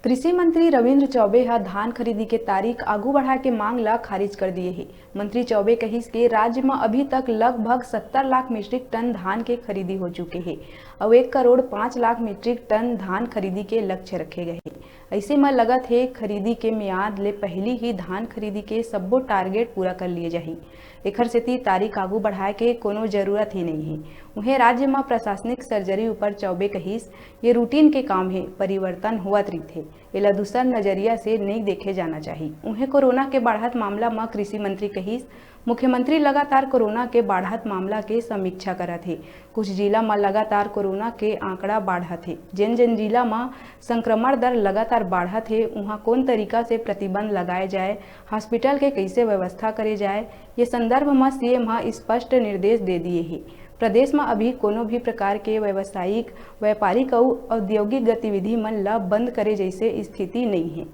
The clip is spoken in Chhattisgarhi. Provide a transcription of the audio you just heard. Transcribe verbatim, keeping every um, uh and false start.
कृषि मंत्री रविंद्र चौबे ह धान खरीदी के तारीख आगू बढ़ाए के मांग ल खारिज कर दिए हे। मंत्री चौबे कहिस के राज्य म अभी तक लगभग सत्तर लाख मीट्रिक टन धान के खरीदी हो चुके हे अउ एक करोड़ पाँच लाख मीट्रिक टन धान खरीदी के लक्ष्य रखे गए हे। अइसे म लगत हे खरीदी के मियाद ले पहिली ही धान खरीदी के सब्बो टारगेट पूरा कर लिए जाही। एखर सेती तारीख आगू बढ़ाए के कोनो जरूरत ही नइ हे। उहें राज्य म प्रशासनिक सर्जरी ऊपर चौबे कहिस, ये रूटीन के काम हे, परिवर्तन होवत रहिथे, एला दूसर नजरिया से नइ देखे जाना चाही। उहें कोरोना के बाढ़त मामला म कृषि मंत्री कहिस, मुख्यमंत्री लगातार कोरोना के बाढ़त मामला के समीक्षा करत हे। कुछ जिला म लगातार कोरोना के आंकड़ा बाढ़त हे। जेन जेन जिला म संक्रमण दर लगातार बाढ़त हे, उहां कोन तरीका से प्रतिबंध लगाए जाए, हॉस्पिटल के कइसे व्यवस्था करे जाए, ये संदर्भ म सीएम ह स्पष्ट निर्देश दे दिए हे। प्रदेश म अभी कोनो भी प्रकार के व्यावसायिक, व्यापारिक अउ औद्योगिक गतिविधि मन ल बंद करे जइसे स्थिति नइ हे।